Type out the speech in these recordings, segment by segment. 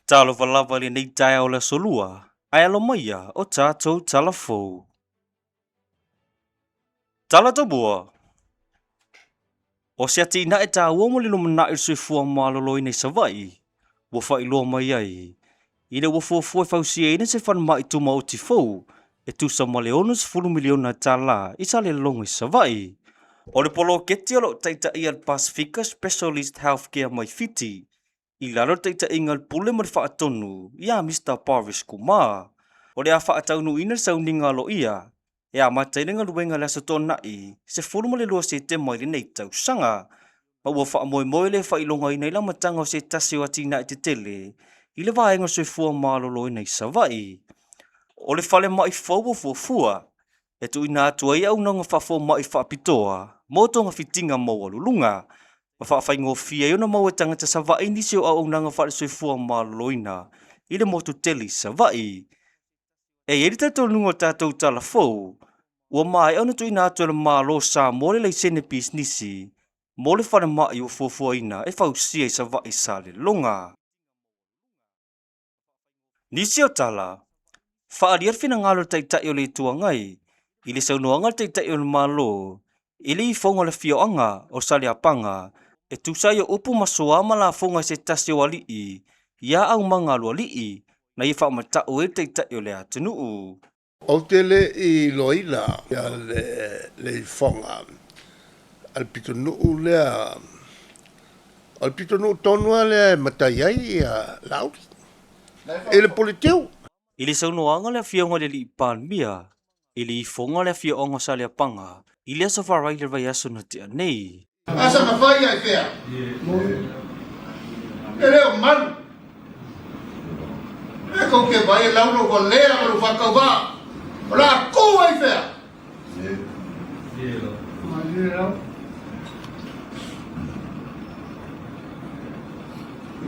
Talofa lava i lenei taeao o le Aso Lua, ae alo maia o tatou tala fou. Tala Tomua. O se atinae taua mo le lumanai o le soifua maloloina i Savaii, ua faailoa mai ai ina ua fuafua e fausiaina se falemai tumaoti fou e tusa ma le $60 miliona tala i Salelologa i Savaii. O le poloketi o lo o taitaia le Pasifika Specialist Healthcare mai Fiti i lalo o le taitaiga a le Pule ma le Faatonu ia Mister Parvesh Kumar. O le a faataunuuina le sauniga aloaia e amata ai le galuega i le Aso Toonai 12 Setema i lenei tausaga, ma ua faamoemoe le faailogaina ai le amataga o se tasi o atinae tetele i le vaega o le soifua maloloina i Savaii. O le falemai fou ua fuafua e tuuina atu ai auaunaga faafomai faapitoa mo togafitiga maualuluga ma faafaigofie ai ona maua e tagata Savaii nisi o auaunaga faale-soifua maloloina i le motu tele i Savaii. E i ai le talitonuga o tatou tala fou, ua maea ona tuuina atu e le Malo o Samoa le laisene pisinisi mo le falemai ua fuafuaina e fausia i Savaii Salelologa. Nisi o tala, faaalia le finagalo o le Taitai o le Itu Agai i le saunoaga a le Taitai o le Malo i le ifoga o le afioaga o Saleapaga e tusa ai o upu ma soa ma lafoga i se tasi o alii ia aumaga aloalii na ia faamatau ai le Taitai o le atunuu. Ou te le i iloaina le ifoga a le pitonuu lea, o le pitonuu tonu lava lea e matai ai Laauli i le Puletiu. I le saunoaga a le Afioga i le Alii Palemia i le ifoga a le afioaga o Saleapaga i le Aso Faraile i le vaiaso na tea nei. Asa na fai ai fea? E le o malu. E kou te vai e lau lou valea ma lou faatauvaa. O le a ku ai fea?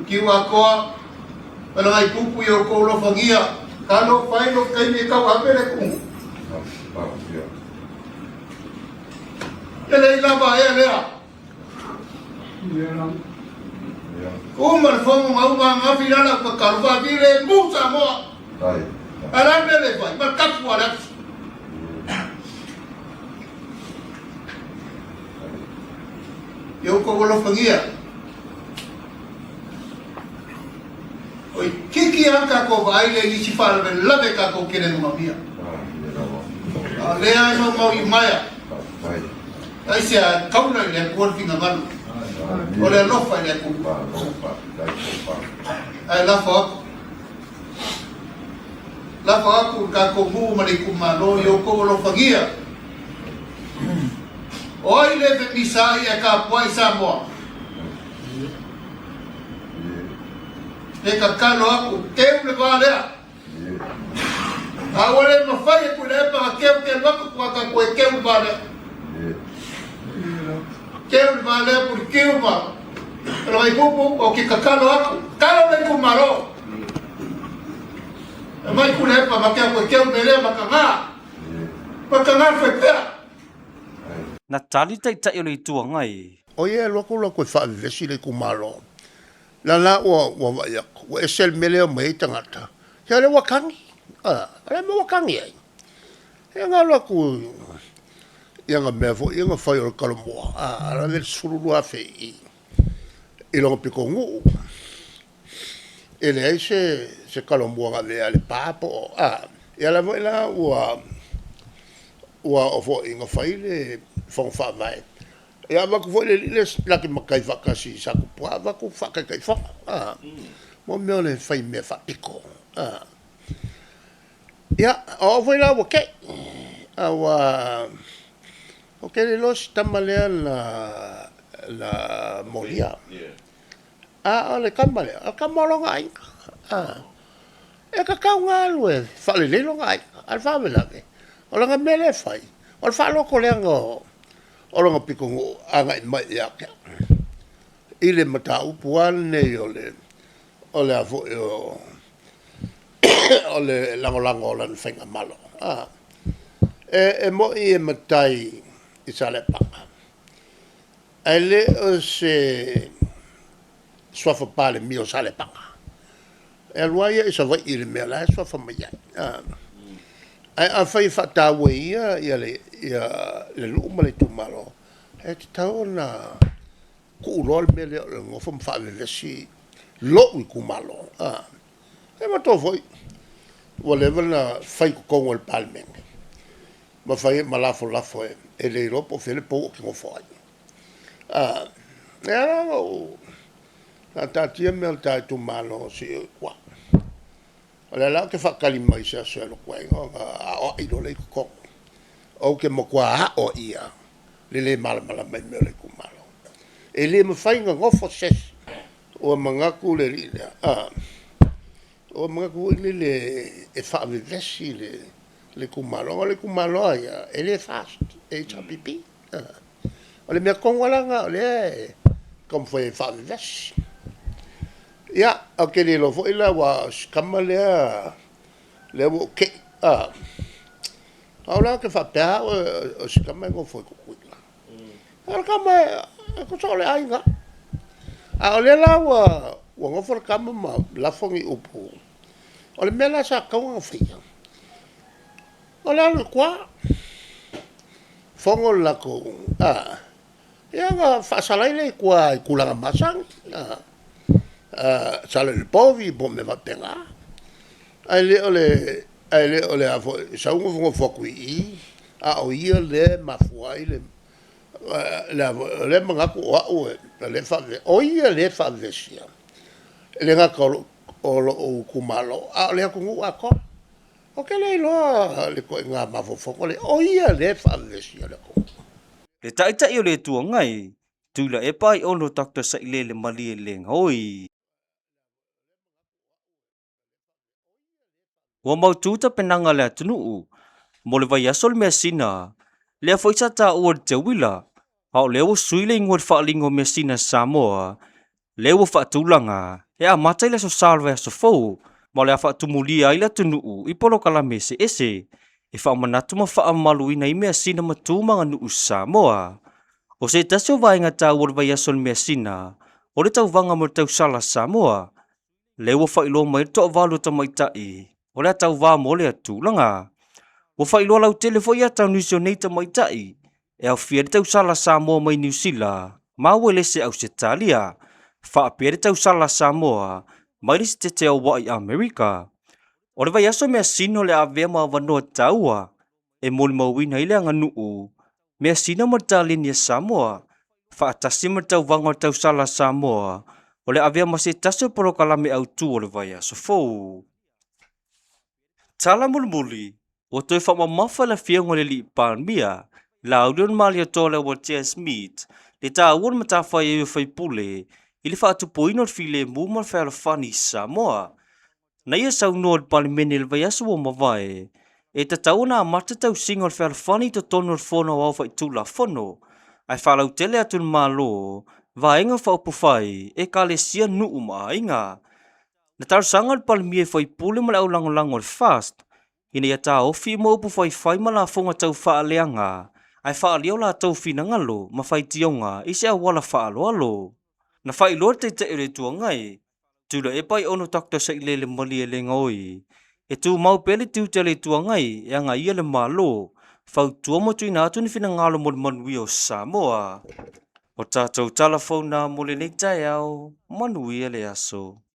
Kiu atoa, palagai pupu i outou lofagia, talo fai lo taimi e tau ave le ku. E lei lava ea lea. Uma le fono ma uma angafi lala ka kalu fa vi le mu Samoa. Ala me le fai ma kafu ala. Yo ko alofagia. Oi kiki a ka ko vai le isi fa le lave ka ko kele no mia. A lea e mau mau i maia. Ai se a kauna i le akua le finagalo. O le alofa i le akua. Ai lafo aku. Lafo aku i kākou nuu ma le itumalo i outou alofagia. O ai le femisa ai e kapuai Samoa? E tatalo aku, keu le va lea. A ua le mafai e Tuilaepa na keu ke alu atu tua tatou e keu le va lea. Keu le va lea Pulitiu ma Talawaipupu o ke tatalo aku. Talo le itumalo. E mai Tuilaepa ma ke aku e keu me lea mataga. Mataga whaipea. Na tali Taitai o le Itu Agai. O ia e alu atu la toe faavevesi le itumalo. La la ua ua vaai atu, ua ese le mea lea e omai ai tagata. Ia o lea ua tagi. A, o le a mea ua tagi ai? Ia na alu atu i ana mea foi ia na fai o le Talomua, a, ave le $12,000 i i lona pitonuu. E leai se se Talomua na avea a Lepa po o, a, ia la foi la ua ua oo foi ina fai le Fono Faavae. Ia avatu foi le alii lea la te matai faatasi i Satupua, avatu faataitaifono, a, mo mea o le fai mea faapito, a. Ia, o au foi la ua tei, a ua, ou te le iloa si tama lea na, na molia. A o le tama lea, o le tama o lona aiga, a. E tatau ona alu e faalelei lona aiga, a o le faalavelave, o lana mea lea e fai, o le faalotoleaga o lona pitonuu agai mai ia te au, i le mataupu lava lenei o le, o le a foi o, o le lagolago o lana faigamalo. E moni e matai i Saleapaga, ae le o se suafa Palemia o Saleapaga. E alu lava ia i Savaii i le mea la e suafa mai ai. Ae afai e faataua e ia ia le ia le nuu ma le itumalo, e tatau ona tuu loa le mea lea o le nonofo ma faavevesi lou itumalo. E manatua foi, ua leva ona fai i totonu o le Palemene, ma fai ma lafolafo e le iloa po o fea le pou ou te nofo ai. E ala ona ou faataatia mea o le ta itumalo se i o i tua. O lea la ou te faatali mai i se aso e alu atu ai ona aoai loa lea i totonu. Ou te matua aoaia le le malamalama i mea o le itumalo. E le mafai ona nofo se isi ua manatu le alii lea, ua manatu foi lele e faavevesi le itumalo. Ona o le itumalo lava ia, e le FAST, e HRPP. O le mea tonu lava la lena o lea e taumafai e faavevesi. Ia, ou te le iloa foi la aua o si tama lea lea ua ou tei a, o au la ou te faapea lava au o si tama e nofo i Tutuila. A o le tama e tusa o le aiga lava. A o lea la ua nofo le tama ma lafo ni upu, o le mea la sa tatau ona faia, o le alu i tua, fono le latou, ia ona faasala ai lea i tua i tulaga masani, sala i le povi po o mea faapena. Ae le o le, ae le o le a foi, sau nofonofo atu i i, a o ia lea e mafua ai le, o lea e manatu o au o lea e faaveve, o ia lea e faavevesia, e le gata o lou itumalo, a o le atunuu atoa. Ou te le iloa le ituaiga mafaufauga lea, o ia lea e faavevesia le atunuu. Le Taitai o le Itu Agai, Tuilaepa Aiono Doctor Sailele Malielegaoi. Ua mautu tapenaga a le atunuu mo le vaiaso o le measina, lea foi sa taua e le Teuila, a o lea ua sui le igoa i le faaaliga o measina a Samoa, lea ua faatulaga e amata i le Aso Sa o le vaiaso fou, ma o le a faatumulia ai le atunuu i polokalame eseese e faamanatu ma faamamaluina ai measina ma tu ma aganuu Samoa. O se tasi o vaega taua o le vaiaso o le measina, o le tauvaga mo le tausala Samoa, lea ua faailoa mai le toavalu o tamaitai o le a tauva mo lea tulaga. Ua faailoa lautele foi ata o nisi o nei tamaitai e aofia ai le tausala Samoa mai Niu Sila ma Uelese Ausetalia, faapea le tausala Samoa mai le Setete Aua'i Amerika. O le vaiaso measina o le a avea ma avanoa taua e molimauina ai le aganuu, measina ma le taleni a Samoa, faatasi ma le tauvaga o le tausala a Samoa o le a avea ma se tasi o polokalame autu o le vaiaso fou. Tala mulimuli, ua toe faamamafa e le Afioga i le Alii Palemia, Laulio Malietoa Lauatea Smith, le taua o le matafaioi a faipule i le faatupuina o le filemu ma le fealofani i Samoa. Na ia saunoa i le Palemene i le vaiaso ua mavae, e tatau ona amata tausiga o le fealofani i totonu o le Fono Aoao Faitulafono, ae faalautele atu i le Malo vaega faaupufai, ekalesia, nuu ma aiga. Na talosaga le Palemia i faipule ma le aulagolago a le FAST ina ia taofi uma upu faifai ma lafoga tau faaleaga ae faaalia o latou finagalo ma faitioga i se auala faaaloalo. Na faailoa le Taitai o le Itu Agai, Tuilaepa Aiono Doctor Sailele Malielegaoi, e tumau pea le tiute a le Itu Agai e agaia le Malo, fautua ma tuuina atu ni finagalo mo le manuia o Samoa. O tatou tala fou na mo lenei taeao, manuia le aso.